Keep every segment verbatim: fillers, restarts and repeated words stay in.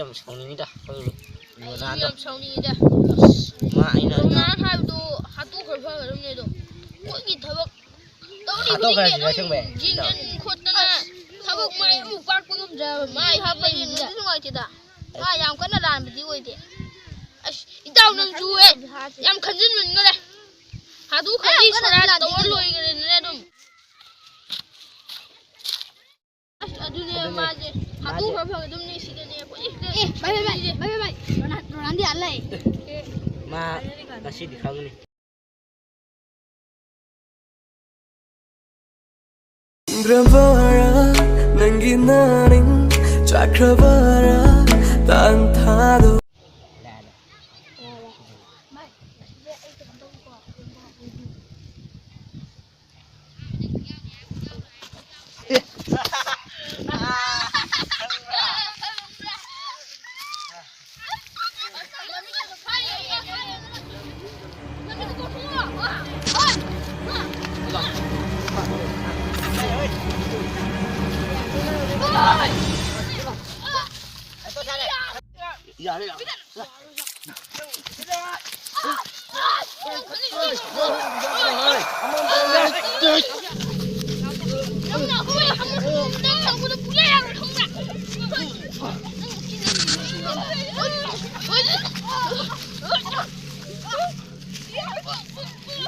ꯌꯥꯝ ꯁꯥꯎꯅꯤꯡꯉꯤꯗ ꯑꯩꯈꯣꯏ ꯑꯩꯁꯨ ꯔꯣꯅꯥꯜꯗꯣ꯫ ꯌꯥꯝ ꯁꯥꯎꯅꯤꯡꯉꯤꯗ꯫ ꯃꯥ ꯑꯩꯅ ꯔꯣꯅꯥꯜꯗꯣ ꯍꯥꯏꯕꯗꯣ ꯍꯥꯠꯇꯣꯛꯈ꯭ꯔ ꯐꯒꯗꯕꯅꯦ ꯑꯗꯣ꯫ ꯃꯣꯏꯒꯤ ꯊꯕꯛ ꯇꯧꯔꯤꯕ ꯍꯥꯠꯇꯣꯛꯈ꯭ꯔꯁꯤꯔ ꯈꯨꯗꯤꯡꯒꯤ ꯑꯗꯨꯝ ꯑꯁꯦꯡꯕꯩ? ꯌꯦꯡꯖꯟ ꯈꯣꯠꯇꯅ ꯊꯕꯛ ꯃꯥꯏ ꯑꯃꯨꯛ ꯄꯥꯛꯄ ꯉꯝꯗ꯭ꯔꯕ ꯃꯥꯏ ꯍꯥꯞꯄ ꯂꯩꯕꯅꯤꯅ꯫ ꯅꯨꯡꯗꯤ ꯅꯨꯡꯉꯥꯏꯇꯦꯗ꯫ ꯃꯥ ꯌꯥꯝ ꯀꯟꯅ ꯂꯥꯟꯕꯗꯤ ꯑꯣꯏꯗꯦ꯫ ꯑꯁ, ꯏꯇꯥꯎ ꯅꯪꯁꯨ ꯍꯦ, ꯌꯥꯝ ꯈꯟꯖꯤꯟꯃꯟꯈ꯭ꯔꯦ꯫ ꯍꯥꯠꯇꯣꯛꯈ꯭ꯔꯗꯤ ꯑꯦ, ꯌꯥꯝ ꯀꯟꯅ ꯁꯣꯔꯥꯠ ꯂꯥꯟꯗꯦ ꯇꯧꯔ ꯀꯩꯅꯣ꯫ ꯂꯣꯏꯈ꯭ꯔꯦꯗꯅ ꯑꯗꯨꯝ꯫ ꯑꯁ, ꯑꯗꯨꯅꯦ ꯑꯗꯨꯅꯦ꯫ ꯃꯥꯁꯦ꯫ ꯃꯥꯁꯦ꯫ ꯍꯥꯠꯇꯣꯛꯈ꯭ꯔ ꯐꯒꯗꯕꯅꯦ ꯁꯤꯗꯅꯦ꯫ ꯑꯩꯈꯣꯏ ꯁꯤꯗ ꯑꯦ, ꯚꯥꯏ, ꯚꯥꯏ, ꯚꯥꯏ, ꯂꯩꯔꯤꯁꯦ꯫ ꯚꯥꯏ, ꯚꯥꯏ, ꯚꯥꯏ, ꯔꯣꯅꯥꯜ-, ꯔꯣꯅꯥꯜꯗꯣ ꯌꯥꯜ ꯂꯩ꯫ ꯃꯥ ꯉꯁꯤꯗꯤ ꯈꯪꯅꯤ꯫ ꯅꯪꯒꯤ ꯅꯥꯔꯤꯡ ꯆꯥꯈ꯭ꯔꯕꯔꯥ ꯇꯥꯟ ꯊꯥꯗꯣ꯫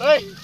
ꯍꯣꯏ꯫